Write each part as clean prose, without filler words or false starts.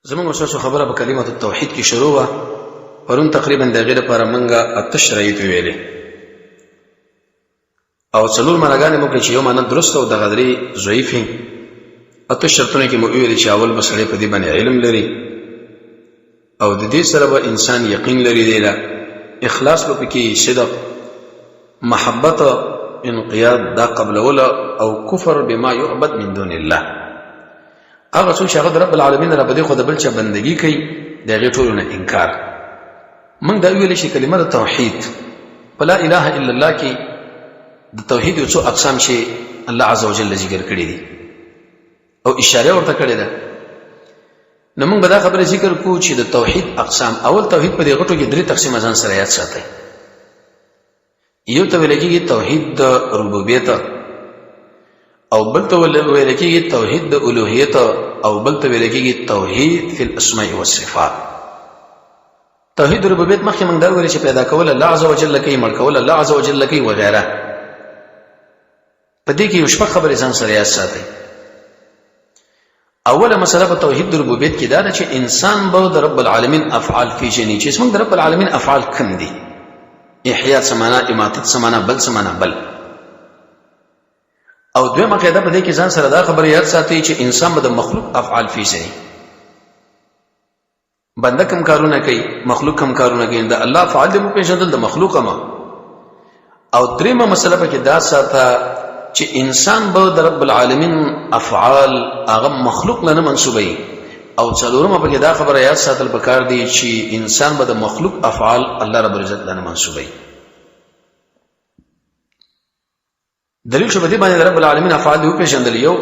زمونږ ستاسو خبره په کلمه التوحید کې شروع وه. پرون تقریبا د هغې لپاره مونږ 8 شرایط ویلې او څلور معناګانې مو کړې چې یو معنا درست او دغه درې ضعیفې. اته شرطونه کې مو ویلې چې اول به سړی په دې باندې علم لري او د دې سره به انسان یقین لري، دی له اخلاص به پکې، صدق، محبت، انقیاد، دا قبلول او کفر بما يعبد من دون الله. هغه څوک چې هغه د رب العالمین را بده خو د بل چا بندگی کوي، د هغې ټولو نه انکار. موږ دا ویل شي کلمه د توحید په لا اله الا الله کې د توحید یو څو اقسام چې الله عز وجل ذکر کړی دي او اشاره ورته کړې ده. نو موږ به دا خبره ذکر کوو چې د توحید اقسام، اول توحید په دې غټو کې درې تقسیم ځان سره یاد ساتئ. یو ته ویل کېږي توحید د ربوبیت، او بل ته ویل کېږي توحید د الوهیت، او بل ته ویل کېږي توحید فی الاسماء والصفات. توحید ربوبیت مخکې موږ دا ویل چې پیدا کول الله عز وجل کوي، مړ کول الله عز وجل کوي وغیرہ. په دې کې یو شپږ خبرې ځان سره یاد ساتئ. اوله مسله په توحید د ربوبیت کې دا ده چې انسان به د رب العالمین افعال پیژني، چې موږ د رب العالمین افعال کوم دي، احیا څه معنا، اماتت څه معنا، بل څه معنا، بل. او دویمه قاعده په دې کې ځان سره دا خبره یاد ساتي چې انسان به د مخلوق افعال پیژني. بنده کم کارونه کوي، مخلوق کم کارونه کوي، د الله افعال دې مو پیژندل، د مخلوق ما. او دریمه مسله پکې دا ساته چې انسان به د رب العالمین افعال هغه مخلوق نه منسوبوي. او څلورمه پکې دا خبره یاد ساتل پکار دی چې انسان به د مخلوق افعال الله رب العزت نه منسوبوي. دلیل شو په دې باندې رب العالمین افعال دی پیژندل، یو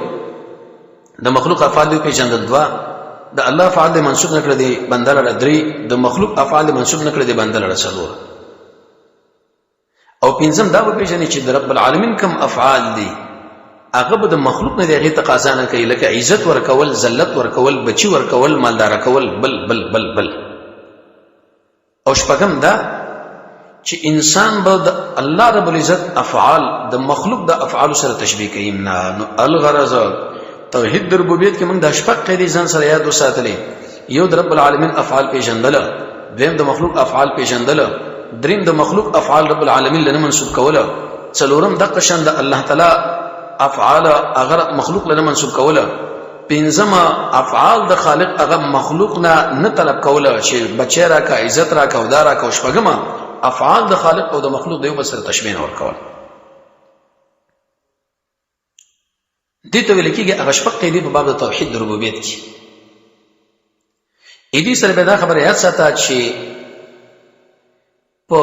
د مخلوق افعال دی پیژندل، دوا د الله افعال دی منسوب نکړه دی بنده لره، درې د مخلوق افعال دی منسوب نکړه دی بنده لره، څلور او پنځم دا به پیژني چې د رب العالمین کوم افعال دي هغه به د مخلوق نه دی تقاضا نه کوي، لکه عزت ورکول، ذلت ورکول، بچي ورکول، مالدار کول، بل بل بل بل. او شپږم دا چې انسان به د الله رب العزت افعال د مخلوق د افعال سره تشبیه کوي نه. نو الغرض توحید د ربوبیت کې موږ د شپږ قاعدې ځان سره یاد وساتلې: یو د رب العالمین افعال پیژندل، دویم د مخلوق افعال پیژندل، دریم د مخلوق افعال رب العالمین لنه منسوب کوله، څلورم د قشن د الله تعالی افعال اگر مخلوق لنه منسوب کوله، پنځمه افعال د خالق هغه مخلوق نه نه طلب کوله چې بچی راکا، عزت راکا او دا راکا، او شپږمه افعال د خالق او د مخلوق د یو بل سره تشبیه نه ورکول. دې ته ویل کېږي هغه شپږ قاعدې په باب د توحید د ربوبیت کې. دې سره به دا خبره یاد ساته چې په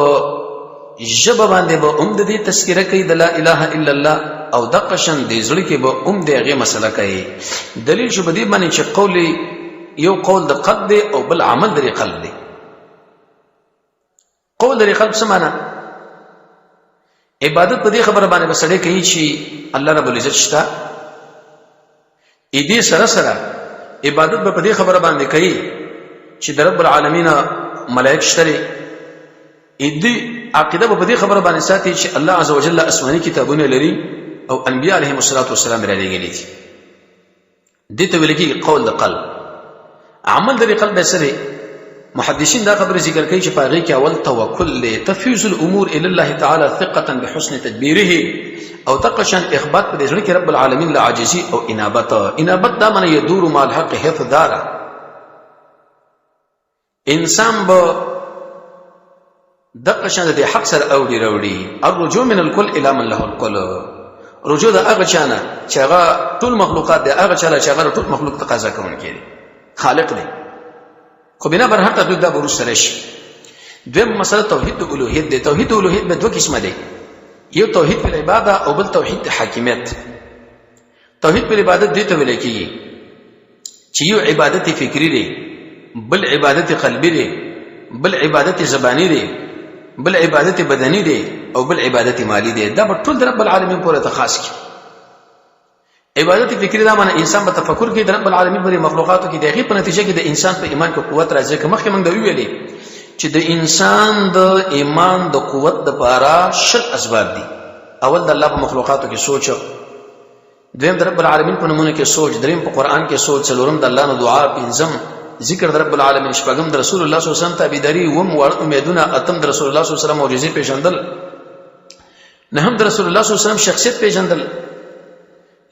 ژبه باندې به هم د دې تذکره کوي د لا اله الا الله، او د قشن د زړه کې به هم د هغې مسله کوي. دلیل شو په دې باندې چې قول یو قول د قلب دی او بل عمل د قلب دی. قول د قلب څه معنا؟ عبادت په دې خبره باندې بسړې کوي چې الله رب العزت شته. اې دې سره سره عبادت به په دې خبره باندې کوي چې د رب العالمین ملائک شته. اې دې عقیده به په دې خبره باندې ساتي چې الله عزوجل آسماني کتابونه لري او انبیاء علیهم الصلاة والسلام را لېږلي دي. دې ته ویل کېږي قول د قلب. عمل د قلب به سره محدثین دا خبره ذکر کوي چې په هغې کې اول توکل دی، تفویض الامور الی الله تعالی ثقة بحسن تدبیره، او تقشن اخبات په دې زړه کې رب العالمین له عاجزي او انابت. انابت دا معنی یدور مع الحق حيث دار. انسان به دغه شان د حق سره اوړي راوړي. الرجوع من الكل الى من له الكل، رجوع د هغه چانه چې هغه ټول مخلوقات دی، هغه چاله چې هغه ټول مخلوق تقاضا کوونکی دی، خالق دی. خو بنا بر هر تقدیر دا به وروسته راشي. دویم مسله توحید د الوهیت دی. توحید د الوهیت به دوه قسمه دی، یو توحید په عباده او بل توحید د حاکمیت. توحید په عبادت دی ته ویل کیږي چې یو عبادت فکری دی، بل عبادت قلبي دی، بل عبادت زبانی دی، بل عبادت بدني دی او بل عبادت مالی دی. دا په ټول رب العالمین پورې ته خاص کی. عبادت فکری دا معنی انسان به تفکر کوي د رب العالمین پر مخلوقاتو کې، د هغې په نتیجه کې د انسان په ایمان کې قوت راځي. که مخکې موږ دا ویلې چې د انسان د ایمان د قوت دپاره 20 اسباب دي: اول د الله په مخلوقاتو کې سوچ، دویم د رب العالمین په نومونو کې سوچ، دریم په قرآن کې سوچ، څلورم د الله نه دعا، پنځم ذکر د رب العالمین، شپږم د رسول الله صلی الله علیه وسلم تابعداري، اووم واړه امیدونه، اتم د رسول الله صلی الله علیه وسلم معجزې پېژندل، نهم د رسول الله صلی الله علیه وسلم شخصیت پېژندل،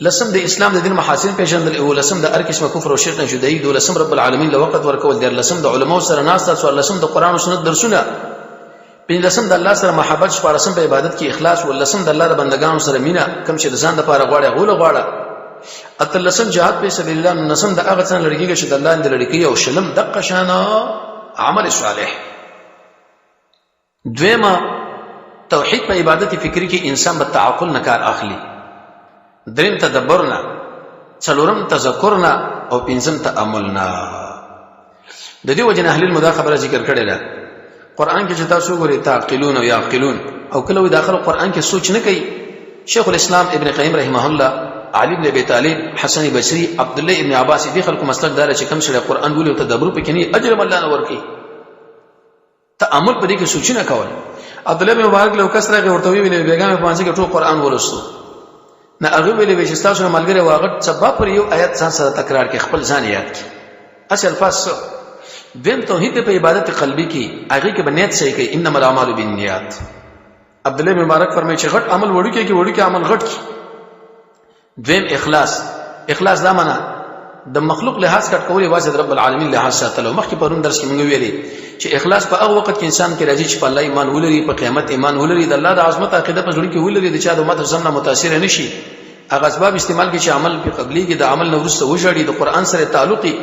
لسم د اسلام د دین محاسن پېژندل، او لسم د هر قسمه کفر او شرک نه جدایي، دولسم رب العالمین له وخت ورکول، دیارلسم د علماو سره ناسته، څوارلسم د قرآن او سنت درسونه، پنځلسم د الله سره محبت، شپاړسم په عبادت کې اخلاص، ولسم د الله د بندگانو سره مینه، کوم چې د ځان لپاره غواړي هغه له غواړه، اتلسم جهاد په سبیل الله، نولسم د هغه څه نه لرې کېږي چې د الله نه لرې کوي، او شلم دقه شان عمل صالح. دویمه توحید په عبادت فکری کې انسان به تعقل نه کار اخلي، دریم تدبر نه، څلورم تذکر نه، او پنځم تأمل نه. د دې وجه نه اهل علم دا خبره ذکر کړې ده، قرآن کې چې تاسو وګورئ تعقلون او یعقلون، او کله وي داخل قرآن کې سوچ نه کوي. شیخ الاسلام ابن قیم رحمه الله، علي بن ابي طالب، حسن بصري، عبد الله ابن عباس، دې خلکو مسلک دار چې کم سره قرآن ولي او تدبر پکې نه، اجر الله نه ورکي. تأمل په دې کې سوچونه کول. عبد الله بن مبارک له کس راغی ورته ویلې بیګا مې پانځه کې ټول قرآن ولوستو. نه هغه ویلې چې تاسو ملګری واغټ سبا پر یو آیت ځان سره تکرار کې خپل ځان یاد کی اصل الفاظ. دویم توحید په عبادت قلبي کې، هغه کې بنیت صحیح کوي، انما الاعمال بالنیات. عبد الله بن مبارک فرمایي چې غټ عمل وړوکی کې، وړوکی عمل غټ کی. دویم اخلاص، اخلاص دا معنا د مخلوق لحاظ کټ کول، یوازې د رب العالمین لحاظ ساتلو. مخکې پرون درس کې موږ ویلي چې اخلاص په هغه وخت کې انسان کې راځي چې په الله ایمان ولري، په قیامت ایمان ولري، د الله د عظمت عقیده په زړه کې ولري، د چا د امت زمنه متاثر نه شي، هغه اسباب استعمال کې چې عمل په قبليږي، د عمل نه وروسته وژړي، د قران سره تعلقي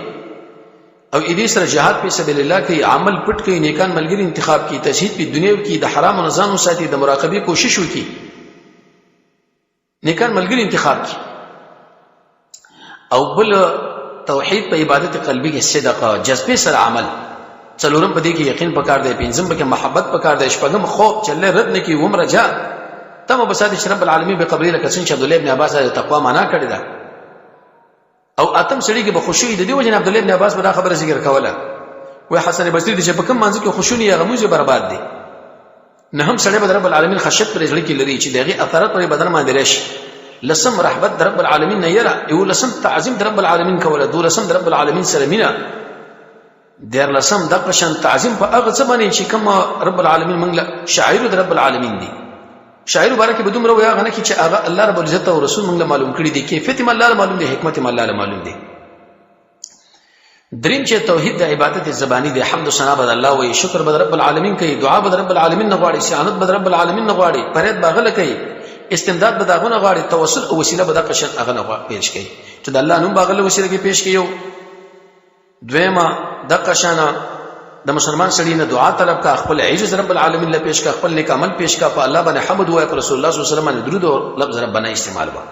او اې سره جهاد په سبیل الله کوي، عمل پټ کوي، نیکان ملګری انتخاب کوي، تزهید په دنیا کې، د حرام نه ځان وساتي، د مراقبې کوشش وکړي، نیکان ملګری انتخاب کی. او بل توحید په عبادت قلبی کې صدقه، جذبه سره عمل. څلورم په دې کې یقین پکار دی، پنځم په کې محبت پکار دی، شپږم خوف چې الله رد نه کی، وم رجا تم بسات چې رب العالمین به قبرې، لکه څنګه چې عبد الله ابن عباس د تقوا معنا کړی ده. او اتم سړي کې به خشوع. د دې وجه عبد الله ابن عباس به دا خبره ذکر کوله، وای حسن بصري چې په کوم منځ کې خشوع نه، هغه موږ برباد دي. نه هم سړی به رب العالمین خشیت پر زړه کې لري چې دغه اثرات پر بدن باندې راشي. لسم رحمت رب العالمین نه یره، یو لسم تعظیم رب العالمین کوله، دولسم رب العالمین سره مینا، دیر لسم دغه شان تعظیم په هغه څه باندې چې کوم رب العالمین موږ له شاعر د رب العالمین دي. شاعر مبارک به دومره ویا غنه چې هغه الله رب العزت او رسول موږ له معلوم کړی دي، کیفیت هم الله معلوم دي، حکمت هم الله معلوم دي. دریم چې توحید د عبادت زبانی دی، حمد و ثنا بد الله وي، شکر بد رب العالمین کوي، دعا بد رب العالمین نه غواړي، استعانت بد رب العالمین نه غواړي، پرید باغله کوي، استمداد بد هغه نه غواړي، توسل او وسیله بد قشن هغه نه پیش کوي چې د الله نوم باغله وسیله کې پیش کوي. دویمه دقه شانه د مسلمان سړي نه دعا طلب کا، خپل عجز رب العالمین له پیش کا، خپل نیک عمل پیش کا، په الله باندې حمد وای، پر رسول الله صلی الله علیه وسلم باندې درود او لفظ ربنا استعمال وا.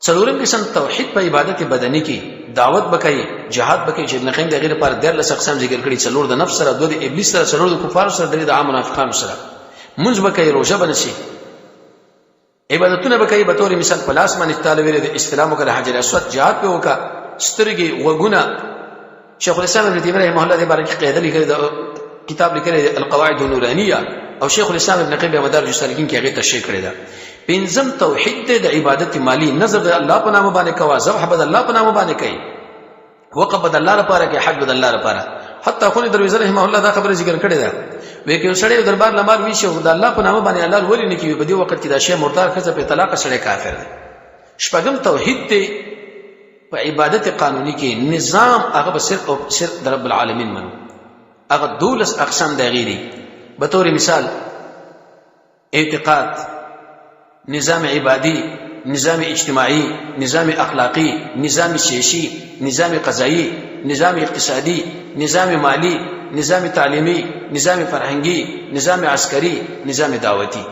څلورم قسم توحید په عبادت بدني کې، دعوت بکای، جهاد بکای، چې ابن قیم د غیر پر 13 اقسام ذکر کړي، څلور د نفس سره، دوه د ابلیس سره، څلور د کفار سره، درې د عام منافقانو سره. منځ بکای، روزه بنسي، عبادتونه به کوي. به تور مثال په لاس باندې تعالی ویل د استلام وکړه، حجر اسود، جهاد په وکړه، سترګې، وګونه. شیخ الاسلام ابن تیمیه رحمه الله دې باره کې قاعده لیکلې ده، کتاب لیکلی دی القواعد النورانیه، او شیخ الاسلام ابن قیم مدارج السالکین کې هغه تشریح کړې ده. پنځم توحید دی د عبادت مالی، نظر د الله په نامه باندې کوا، ذبح به د الله په نامه باندې کوي، وقف به د الله لپاره کوي، حج به د الله لپاره. حتی خونی درویزه رحمه الله دا خبره ذکر کړې ده، وی کې سړی دربار لمار وی شي د الله په نامه باندې الله ولې نه کوي، په دې وخت کې دا شی مرتار خزه په طلاق سړی کافر دی. شپږم توحید دی په عبادت قانوني کې، نظام هغه به صرف او صرف د رب العالمین منو. هغه 12 اقسام د غیری، به تور مثال اعتقاد، نظام عبادي، نظام اجتماعي، نظام اخلاقي، نظام سیاسي، نظام قضایي، نظام اقتصادي، نظام مالي، نظام تعلیمي، نظام فرهنګي، نظام عسکري، نظام دعوتي.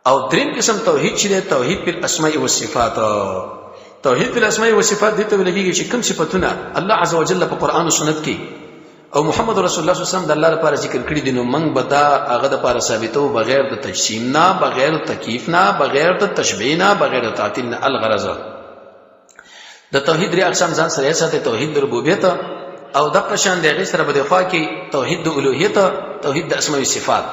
او دریم قسم توحید چې دی توحید په اسماء او صفات. توحید په اسماء او صفات دې ته ویل کېږي چې کوم صفاتونه الله عزوجل په قرآن او سنت کې او محمد رسول الله صلی الله علیه وسلم د الله لپاره ذکر کړی دي، نو موږ به دا هغه د لپاره ثابتو بغیر د تجسیم نه، بغیر د تکیف نه، بغیر د تشبیه نه، بغیر د تعطیل نه. الغرض د توحید درې اقسام ځان سره ساته، توحید د ربوبیت او د قشان د غیر سره به د خوا کې توحید د الوهیت، توحید د اسماء او صفات.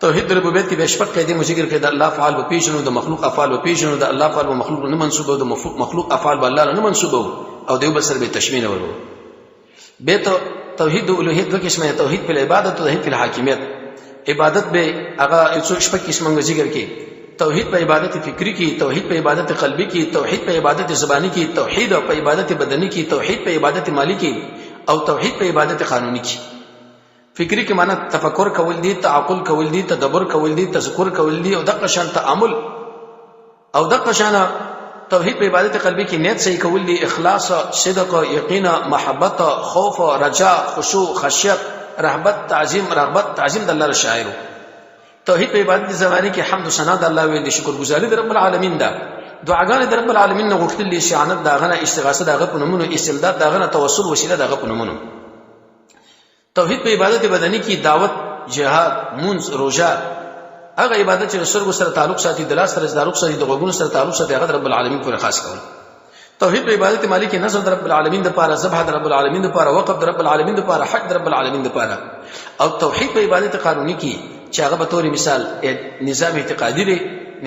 توحید د ربوبیت کې به شپږ قاعدې مو ذکر کړې، د الله افعال به پیژنو، د مخلوق افعال به پیژنو، د الله افعال به مخلوق نه منسوبو، د مخلوق افعال به الله نه منسوبو، او د یو بل سره به تشبیه نه ورو. به ته توحید د الوهیت دوه قسمه، توحید په عبادت او توحید په حاکمیت. عبادت به هغه یو څو شپږ قسمه ذکر کې، توحید په عبادت فکری کې، توحید په عبادت قلبي کې، توحید په عبادت زبانی کې، توحید په عبادت بدني کې، توحید په عبادت مالی کې، او توحید په عبادت قانوني کې. فکری کې معنی تفکر کول دي، تعقل کول دي، تدبر کول دي، تذکر کول دي، او دغه شان تعامل. او دغه شان توحید په عبادت قلبي کې نیت صحیح کول دي، اخلاص، صدق، یقین، محبت، خوف، رجا، خشوع، خشیت، رهبت، تعظیم، رغبت، تعظیم د الله شاعر. توحید په عبادت زماني کې حمد و ثنا د الله ویل دي، شکر گزاري د رب العالمین ده، دعاګانې د رب العالمین نه غوښتل دي، استعانت د هغه نه، استغاثه د هغه په نومونو، استمداد د هغه نه، توسل وسیله د هغه په نومونو. توحید په عبادت بدني کې دعوت، جهاد، مونځ، روژه، هغه عبادت چې د سترګو سره تعلق ساتي، د لاس سره تعلق ساتي، د غوږونو سره تعلق ساتي، هغه د رب العالمین پورې خاص کول. توحید په عبادت مالی کې نظر د رب العالمین د پاره، ذبح د رب العالمین د پاره، وقف د رب العالمین د پاره، حج د رب العالمین د پاره. او توحید په عبادت قانوني کې چې هغه به تور مثال نظام اعتقادي دی،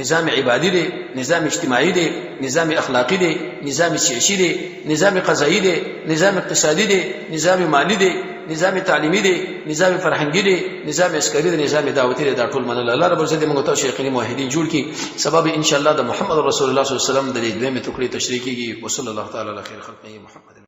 نظام عبادي دی، نظام اجتماعي دی، نظام اخلاقي دی، نظام سیاسي دی، نظام قضایي دی، نظام اقتصادي دی، نظام مالی دی، نظام تعلیمي دی، نظام فرهنګي دی، نظام عسکري دی، نظام دعوتي دی. دا ټول منل الله رب عزت موږ تاسو یقیني موحدین جوړ کړي. سبب ان شاء الله د محمد رسول الله صلی الله علیه وسلم د دې دویمې ټوکړې تشریح کیږي. وصلی الله تعالی علی خیر خلقه محمد.